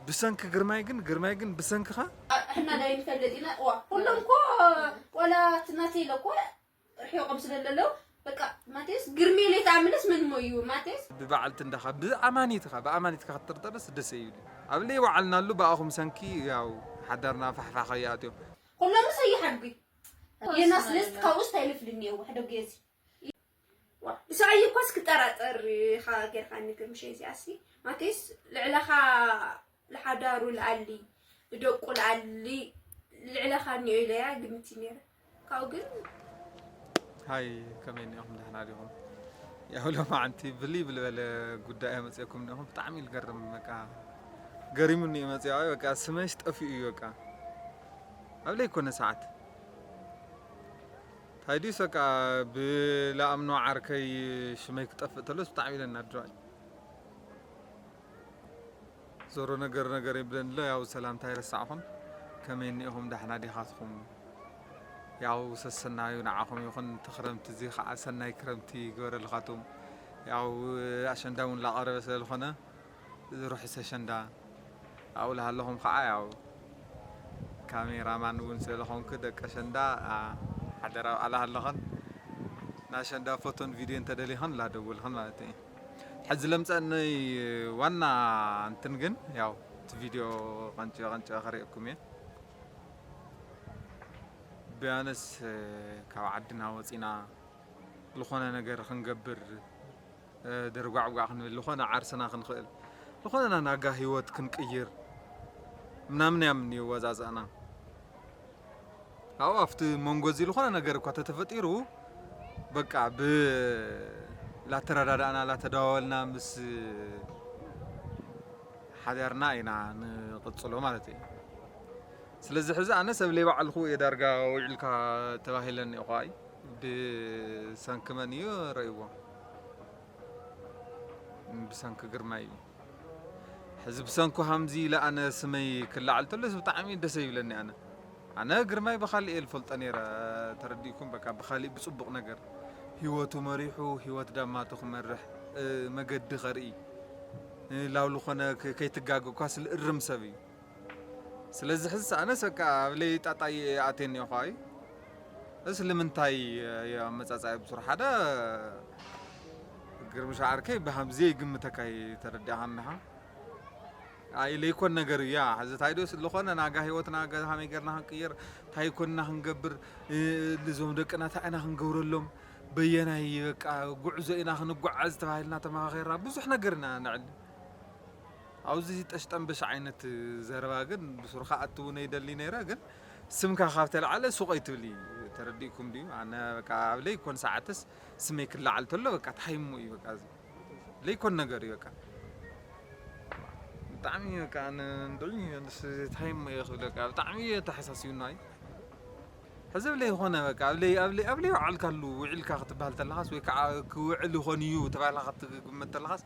ብሰንኪ ግርማይ ግን ግርማይ ግን ብሰንክኻ ሕና ዳይ ንፈልጥ ኢና። ዋ ኩሎም ኮ ቆላ ትናተይ ኢለ ኮ ርሒቆም ስለ ዘለዉ በቃ ማቴስ ግርሜ ለይ ተኣምነስ ምን ሞ እዩ ማቴስ ብበዓልቲ እንዳኻ ብኣማኒትኻ ብኣማኒትካ ክትጥርጠርስ ደስ ይብል። ኣብ ለይ ወዓልናሉ ብኣኹም ሰንኪ ያው ሓዳርና ፋሕፋኸ ይኣትዮ። ኩሎም ሰይሓድጉ የናስ ልስት ካብኡ ስታይል ፍልኒ የው ሕደጉ የዚ ብሳዕይ እኳስ ክጠራጠር ኢኻ ጌርካኒ ግርምሸይ እዚኣሲ ማቴስ ልዕለኻ ልሓዳሩ ልኣሊ ልደቁ ልኣሊ ልዕለኻ እኒኦ ኢለያ ግምት እዩ ነይረ ካብኡ ግን ሃይ ከመይ እኒኦኹም ደሕና ዲኹም? ያው ሎማዓንቲ ብልይ ብልበለ ጉዳይ መፅእኩም እኒኦኹም ብጣዕሚ ልገርም በቃ ገሪሙኒ እዩ መፅእ በቃ ስመሽ ጠፊኡ እዩ በቃ ኣብ ለይኮነ ሰዓት ታይዲስ በቃ ብላኣምኖ ዓርከይ ሽመይ ክጠፍእ ተሎስ ብጣዕሚ ኢለ እናድረዋል ዞሮ ነገር ነገር ይብለን ኣሎ ያው ሰላምታ ይረሳዕኹም ከመይ እኒኢኹም ዳሕና ዲኻትኹም ያው ሰሰናዩ ንዓኹም ይኹን እቲ ክረምቲ እዚ ከዓ ሰናይ ክረምቲ ይግበረልኻቱም ያው ኣሸንዳ እውን ላቐረበ ስለ ዝኾነ ሩሕስ ኣሸንዳ ኣብኡ ለሃለኹም ከዓ ያው ካሜራማን እውን ስለለኾንኩ ደቂ ኣሸንዳ ሓደራ ኣብኣ ለሃለኸን ንኣሸንዳ ፎቶን ቪድዮን ተደሊኸን ላደውልኸን ማለት እዩ ሕዚ ለምፀእነይ ዋና እንትን ግን ያው እቲ ቪድዮ ቀንጭ ቀንጭ ከርእየኩም እየ ቢያንስ ካብ ዓድና ወፂና ዝኾነ ነገር ክንገብር ደርጓዕጓዕ ክንብል ዝኾነ ዓርስና ክንኽእል ዝኾነ ናጋ ህይወት ክንቅይር ምናምን ያም እኒወዛዘእና ኣብኡ ኣብቲ መንጎ እዚ ዝኾነ ነገር እኳ ተተፈጢሩ በቃ ብ ላተረዳዳእና ላተደዋወልና ምስ ሓዳርና ኢና ንቕፅሎ ማለት እዩ ስለዚ ሕዚ ኣነ ሰብ ለይ ባዕልኹ እየ ዳርጋ ውዒልካ ተባሂለኒ እኳ እዩ ብሰንኪ መን እዩ ረእይዎ ብሰንኪ ግርማይ እዩ ሕዚ ብሰንኩ ሃምዚ ኢለ ኣነ ስመይ ክላዓል ተሎስ ብጣዕሚ ደሰ ይብለኒ ኣነ ኣነ ግርማይ ብኻሊእ እየ ልፈልጦ ነይረ ተረዲእኩም በቃ ብኻሊእ ብፅቡቕ ነገር ህይወቱ መሪሑ ህይወት ዳማቱ ክመርሕ መገዲ ከርኢ ላው ዝኾነ ከይትጋገ እኳ ስልእርም ሰብ እዩ ስለዚ ሕዚ ኣነስ በቃ ኣብ ለይ ጣጣይ ኣቴኒ እኳ እዩ እስ ልምንታይ ኣመፃፃኢ ብሱር ሓደ ግርምሻ ዓርከይ ብሃምዚ ይግምተካ ተረዲእኻ እንዲኻ ኣይ ለይኮን ነገር እዩ ያ ሕዚ ታይ ዶ ስለኾነ ናጋ ህይወትና ከመይ ገርና ክንቅይር ታይ ኮንና ክንገብር እዞም ደቅና ታይ ኢና ክንገብረሎም በየናይ በቃ ጉዕዞ ኢና ክንጓዓዝ ተባሂልና ተመኻኺርና ብዙሕ ነገር ኢና ንዕል ኣብዚ ጠሽጠንበሽ ዓይነት ዘረባ ግን ብሱርካ ኣትውነ ይደሊ ነይረ ግን ስምካ ካብ ተልዓለ ሱቕ ኣይትብል እዩ ተረዲእኩም ድዩ ኣነ በቃ ኣብ ለይኮን ሰዓትስ ስመይ ክለዓል ተሎ በቃ ታይሞ እዩ በቃ ለይኮን ነገር እዩ በቃ ብጣዕሚ በቃ ንድዒ ታይሞ እየ ክብል በቃ ብጣዕሚ ተሓሳሲቡና እዩ ሕዚ ብለይ ኾነ በቃ ኣብለይ ኣብለይ ኣብለይ ውዓልካሉ ውዒልካ ክትበሃል ተለኻስ ወይ ከዓ ክውዕል ይኾን እዩ ተባሂልካ ክትግመት ተለኻስ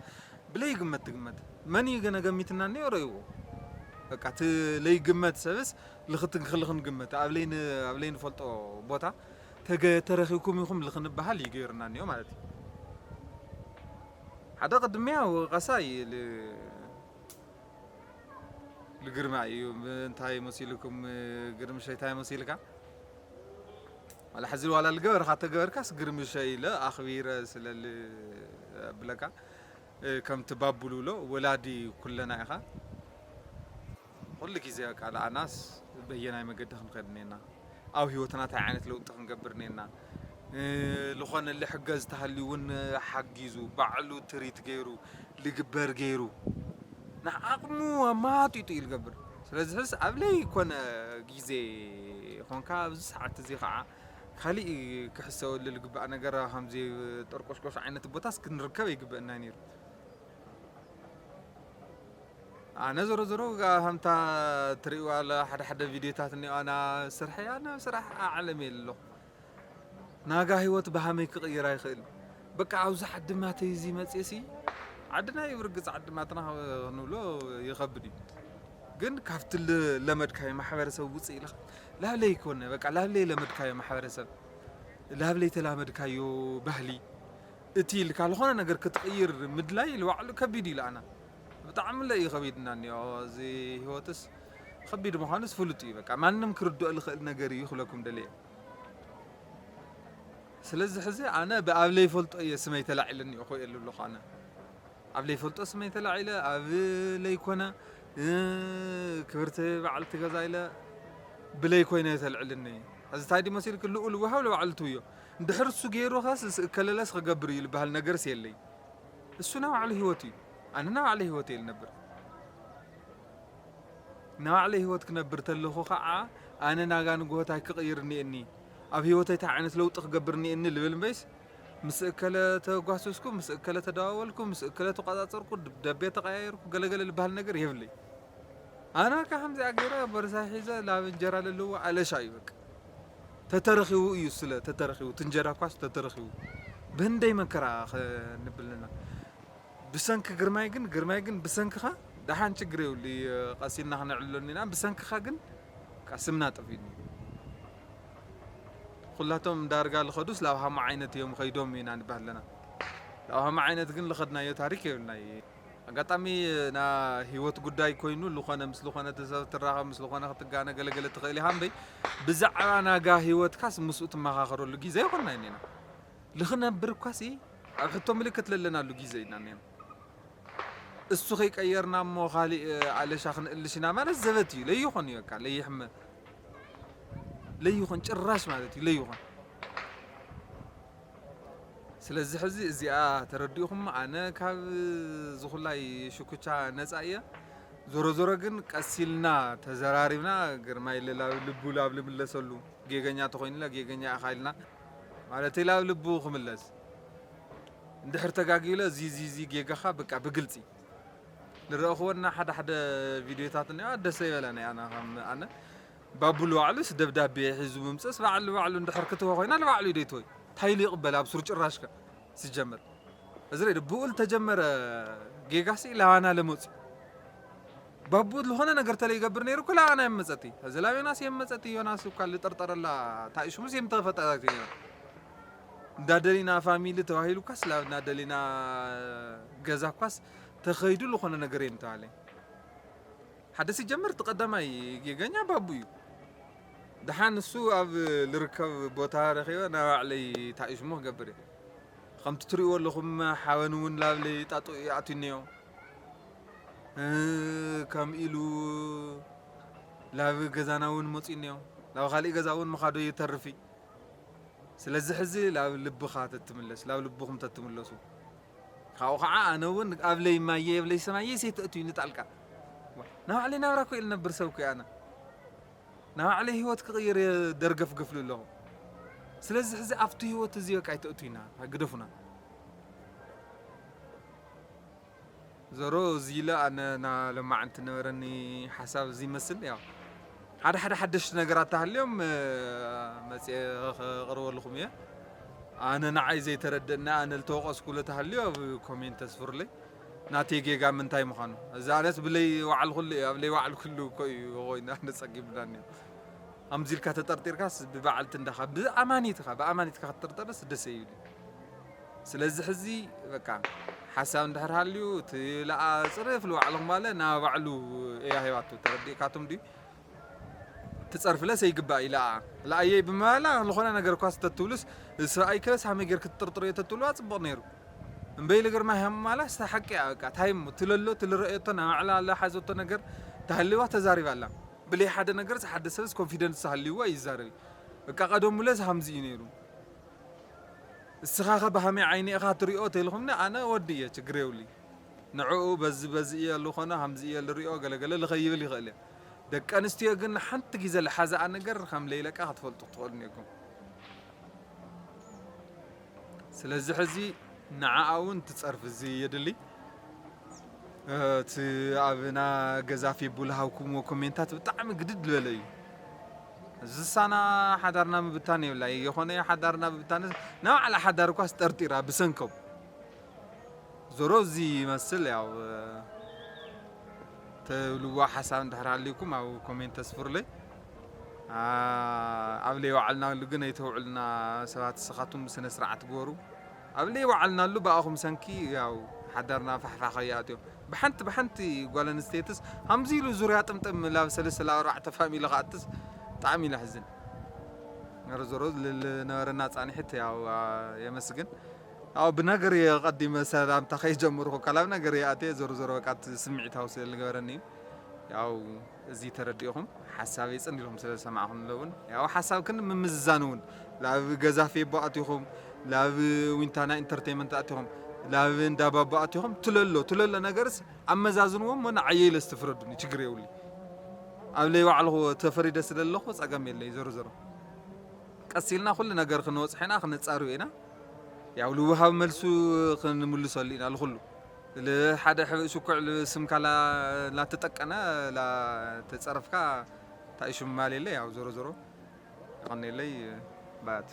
ብለይ ግመት ትግመት መን እዩ ገነ ገሚትና እኒኦ ረእይዎ በቃ እቲ ለይግመት ሰብስ ልኽትንክልኽን ግመት ኣብለይ ንፈልጦ ቦታ ተረኺብኩም ኢኹም ልኽንበሃል እዩ ገይሩና እኒኦ ማለት እዩ ሓደ ቅድሚያ ወቀሳ እዩ ልግርማ እዩ እንታይ መሲልኩም ግርምሸይ እንታይ መሲልካ ዋላ ሕዚ ዋላ ልገበርካ ተገበርካስ ግርምሸይ ኢለ ኣኽቢረ ስለ ልብለካ ከምቲ ባቡ ልብሎ ወላዲ ኩለና ኢኻ ኩሉ ግዜ በቃ ለኣናስ በየናይ መገዲ ክንኸድ እኒና ኣብ ህይወትና እንታይ ዓይነት ለውጢ ክንገብር እኒና ዝኾነ ልሕገዝ ተሃልዩ እውን ሓጊዙ ባዕሉ ትሪት ገይሩ ልግበር ገይሩ ንዓቕሙ ኣማጢጡ እዩ ልገብር ስለዚ ሕስ ኣብ ለይኮነ ግዜ ኾንካ ኣብዚ ሰዓት እዚ ከዓ ካሊእ ክሕሰበሉ ልግባእ ነገር ከምዚ ጠርቆሽቆሽ ዓይነት ቦታስ ክንርከብ ይግበአና ነይሩ ኣነ ዞሮ ዞሮ ከምታ ትሪእዋ ኣለ ሓደ ሓደ ቪድዮታት እኒኦ ኣና ስርሐይ ኣነ ስራሕ ዓለም የለ ኣለኹ ናጋ ህይወት ብሃመይ ክቕይር ኣይኽእል በቃ ኣብዚ ዓድማተይ እዚ መፅእሲ ዓድና እዩ ብርግፅ ዓድማትና ክንብሎ ይኸብድ እዩ ግን ካብቲ ለመድካዮ ማሕበረሰብ ውፅእ ኢልኻ ላብለይ ይኮነ በቃ ላብለይ ለመድካዮ ማሕበረሰብ ላብለይ ተላመድካዮ ባህሊ እቲ ኢልካ ዝኾነ ነገር ክትቕይር ምድላይ ንባዕሉ ከቢድ እዩ ኣና ብጣዕሚ ለይ ከቢድና እኒኦ። እዚ ህይወትስ ከቢድ ምዃኑስ ፍሉጥ እዩ። በቃ ማንም ክርድኦ ዝኽእል ነገር እዩ ክብለኩም ደልየ። ስለዚ ሕዚ ኣነ ብኣብ ለይፈልጦ እየ ስመይ ተላዒለኒ እኮ እየ ኣለኹ። ኣነ ኣብ ለይፈልጦ ስመይ ተላዒለ፣ ኣብ ለይኮነ፣ እ፣ ክብርቲ በዓልቲ ገዛ ኢለ ብለይ ኮይነ ተልዕልኒ። ሕዚ እንታይ ድዩ መሲልክ? ልኡል ወሃብ ለባዕሉ ትውዮ። እንድሕር እሱ ገይሩ ኸስ እስ እከለለስ ክገብር እዩ ዝበሃል ነገርስ የለይ። እሱ ናይ ባዕሉ ህይወት እዩ። ኣነ ናይ ባዕለይ ህይወት እየ ልነብር። ናይ ባዕለይ ህይወት ክነብር ተለኹ ኸዓ ኣነ ናጋ ንግሆታይ ክቕይር እኒኤኒ። ኣብ ህይወተይ እንታይ ዓይነት ለውጢ ክገብር እኒኤኒ ልብል እምበይስ ምስ እከለ ተጓሰስኩ፣ ምስ እከለ ተደዋወልኩ፣ ምስ እከለ ተቋጻጸርኩ፣ ደቤ ተቐያየርኩ፣ ገለገለ ልበሃል ነገር የብለይ። ኣነ ከ ከምዚኣ ገይረ ቦርሳይ ሒዘ ላብ እንጀራ ለለዎ ኣለሻ እዩ በቃ። ተተረኺቡ እዩ ስለ ተተረኺቡ፣ እቲ እንጀራ እኳስ ተተረኺቡ። ብህንደይ መከራ ኸ ንብልና። ብሰንኪ ግርማይ ግን፣ ግርማይ ግን ብሰንክኻ ደሓን ችግር የብሉ፣ ቀሲልና ክነዕልሎ እኒና። ብሰንክኻ ግን በቃ ስምና ጠፊእኒ። ኩላቶም ዳርጋ ልኸዱስ ላብ ሃማ ዓይነት እዮም ኸይዶም ኢና ንበሃል ኣለና። ላብ ሃማ ዓይነት ግን ልኸድናዮ ታሪክ የብልናይ። ኣጋጣሚ ና ህይወት ጉዳይ ኮይኑ ልኾነ ምስ ልኾነ ሰብ ትራኸብ ምስ ልኾነ ክትጋነ ገለገለ ትኽእል ኢኻ እምበይ ብዛዕባ ናጋ ህይወትካስ ምስኡ ትመኻኸረሉ ግዜ ይኾንና እኒና። ልኽነብር እኳሲ ኣብ ሕቶ ምልክት ለለናሉ ግዜ ኢና እኒና። እሱ ከይቀየርና እሞ ካሊእ ኣለሻ ክንእልሽ ኢና ማለት ዘበት እዩ። ለይኾን እዩ በቃ፣ ለይሕመ-፣ ለይኾን ጭራሽ ማለት እዩ፣ ለይኾን። ስለዚ ሕዚ እዚኣ ተረዲእኹም፣ ኣነ ካብ ዝኹላይ ሽኩቻ ነጻ እየ። ዞሮ ዞሮ ግን ቀስ ኢልና ተዘራሪብና፣ ግርማይ ላብ ልቡ ላብ ልምለሰሉ፣ ጌገኛ ተኾይኑለ ጌገኛ ኢኻ ኢልና፣ ማለተይ ላብ ልቡ ክምለስ። እንድሕር ተጋጊለ፣ እዚ፣ እዚ፣ እዚ ጌጋኻ በቃ ብግልጺ ንረእኽወና ሓደ ሓደ ቪድዮታት እኒኣ ደስ ኣይበለኒ። ኣነ ከም ኣነ ባቡሉ ባዕሉስ ደብዳቤ ሒዙ ምምፅእስ ባዕሉ ባዕሉ እንድሕር ክትቦ ኮይና ንባዕሉ እዩ ደይትወይ። እንታይ ኢሉ ይቕበል ኣብ ሱር ጭራሽከ? ሲጀመር እዚ ሬዲ ብኡ ልተጀመረ ጌጋሲ ላባና ለመፁ። ባቡ ዝኾነ ነገር ተለይገብር ነይሩ እኮ ላባና የመፀቲ። እዚ ላቤና ሲየመፀቲ ዮናስ እኳ ልጠርጠረላ ታይሽሙስ የምተፈጠረቲ ነይሩ። እንዳደሊና ፋሚሊ ተባሂሉ እኳስ ላብ እንዳደሊና ገዛ እኳስ ተኸይዱ ዝኾነ ነገር የምተባለ። ሓደ ሲጀመር እቲ ቀዳማይ ጌገኛ ባቡ እዩ። ደሓን እሱ ኣብ ልርከብ ቦታ ረኺበ ናይ ባዕለይ ታይሽሙ ክገብር እየ። ከምቲ ትሪእዎ ኣለኹም ሓበን እውን ላብለይ ጣጡ ይኣትዩ እኒኦ። እ፣ ከም ኢሉ ላብ ገዛና እውን መፅኡ እኒኦ። ላብ ካሊእ ገዛ እውን ምኻዶ ይተርፊ። ስለዚ ሕዚ ላብ ልብኻ ተትምለስ፣ ላብ ልብኹም ተትምለሱ። ካብኡ ኸዓ ኣነ እውን ኣብ ለይ ማየ፣ ኣብ ለይ ሰማየ ዘይተእትዩኒ ጣልቃ። ዋ፣ ናይ ባዕለይ ናብራ እኮ እየ ልነብር ሰብ እኮ እየ ኣነ። ናይ ባዕለይ ህይወት ክቕይር እየ ደርገፍገፍሉ ኣለኹ። ስለዚ ሕዚ ኣብቲ ህይወት እዚ በቃ ኣይተእትዩና፣ ግደፉና። ዞሮ እዚ ኢለ ኣነ ና ለማዓንቲ ነበረኒ ሓሳብ እዚ ይመስል። ያው ሓደ ሓደ ሓደሽቲ ነገራት ተሃልዮም፣ እ፣ መፅየ ከቕርበልኹም እየ። ኣነ ንዓይ ዘይተረደእና ኣነ ልተወቐስኩ ለተሃልዮ ኣብ ኮሜንት ተስፍሩለይ። ናተይ ጌጋ ምንታይ ምዃኑ። እዚ ኣነስ ብለይ ዋዕልኩሉ እየ፣ ኣብ ለይ ዋዕልኩሉ እኮ እዩ ኮይኑ ኣነ ጸጊሙናኒ። ከምዚ ኢልካ ተጠርጢርካስ ብበዓልቲ እንዳኻ፣ ብኣማኒትኻ፣ ብኣማኒትካ ክትጥርጠርስ ደስ ይብል። ስለዚ ሕዚ በቃ ሓሳብ እንድሕር ሃልዩ እቲ ለኣ ጽርፍ ልባዕልኹም ባለ ናብ ባዕሉ እያ ሂባቱ። ተረዲእካትም ድዩ? እቲ ጸርፊ ለስ ይግባእ ኢላ ለኣየይ ብምባላ ዝኾነ ነገር እኳ ስተትብሉስ ሰብኣይ ከለስ ሃመይ ጌር ክትጥርጥርዮ ተትብልዋ ጽቡቕ ነይሩ። እምበይ ኢሉ ግርማ ሃም ማላስ ሓቂ እያ በቃ ታይም ትለሎ ትልረእየቶ ናይ ባዕላ ኣላ ሓዘቶ ነገር ተሃልዋ ተዛሪባ ኣላ። ብለይ ሓደ ነገር ሓደ ሰብስ ኮንፊደንስ ሃልይዎ ይዛረብ። በቃ ቀደሙ ለስ ሃምዚ እዩ ነይሩ። እስኻ ኸ ብሃመይ ዓይኒ ኢኻ ትሪኦ ተይልኹምኒ ኣነ ወዲ እየ ችግር የብሉይ። ንዕኡ በዚ በዚ እየ ልኾነ ሃምዚ እየ ልሪኦ ገለገለ ልኸይብል ይኽእል እየ። ደቂ ኣንስትዮ ግን ሓንቲ ግዜ ልሓዝኣ ነገር ከም ለይለቃ ክትፈልጡ ትኽእሉ እኒኩም። ስለዚ ሕዚ ንዓኣ እውን ትጸርፍ እዚ የድሊ። እቲ ኣብና ገዛ ፌቡ ልሃብኩምዎ ኮሜንታት ብጣዕሚ ግድድ ዝበለ እዩ። ዝሳና ሓዳርና ምብታን የብላ ይኾነ ሓዳርና ምብታን ንባዕላ ሓዳር እኳ ስጠርጢራ ብሰንኮም። ዞሮ እዚ ይመስል ያው ተብልዋ ሓሳብ እንድሕር ሃልይኩም ኣብ ኮሜንት ተስፍሩለይ። ኣብ ለይ ዋዕልናሉ ግን ኣይተውዕልና ሰባት ስኻቱም ብስነ ስርዓት ግበሩ። ኣብ ለይ ዋዕልናሉ ብኣኹም ሰንኪ ያው ሓዳርና ፋሕፋሕ ከይኣትዮ ብሓንቲ ብሓንቲ ጓል ኣንስተይትስ ከምዚ ኢሉ ዙርያ ጥምጥም ላብ ሰለስተ ላብ ኣርባዕተ ፋሚሊ ከኣትስ ብጣዕሚ ኢለ ሕዝን። ዞሮ ዞሮ ዝነበረና ፃንሒት ያው የመስግን። ያው ብነገር የቐዲመ ሰላምታ ከይጀምርኩ ካብ ነገር የኣትየ ዞሮ ዞሮ በቃ እቲ ስምዒታዊ ስለ ዝገበረኒ እዩ። ያው እዚ ተረዲእኹም ሓሳብ ይፅን ኢልኩም ስለ ዝሰማዕኹም ኣለውን ያው ሓሳብ ክን ምምዝዛን እውን ላብ ገዛፍ የቦ ኣትኹም ላብ ዊንታና ኢንተርቴንመንት ኣትኹም ላብ እንዳባቦ ኣትኹም ትለሎ ትለሎ ነገርስ ኣመዛዝንዎም ሞ ንዓየ ኢለ ዝትፍረዱኒ ችግር የብሉ። ኣብ ለይ ባዕልኹ ተፈሪደ ስለ ኣለኹ ፀገም የለይ። ዞሮ ዞሮ ቀስ ኢልና ኩሉ ነገር ክነወፅሐ ኢና ክነፃርዮ ኢና። ያው ልውሃብ መልሱ ክንምልሰሉ ኢና ልኩሉ ልሓደ ሕብእ ሽኩዕ ስምካ ላተጠቀነ ላተፀረፍካ ታይሹም ማል የለ ያው ዞሮ ዞሮ ይቐነለይ ባት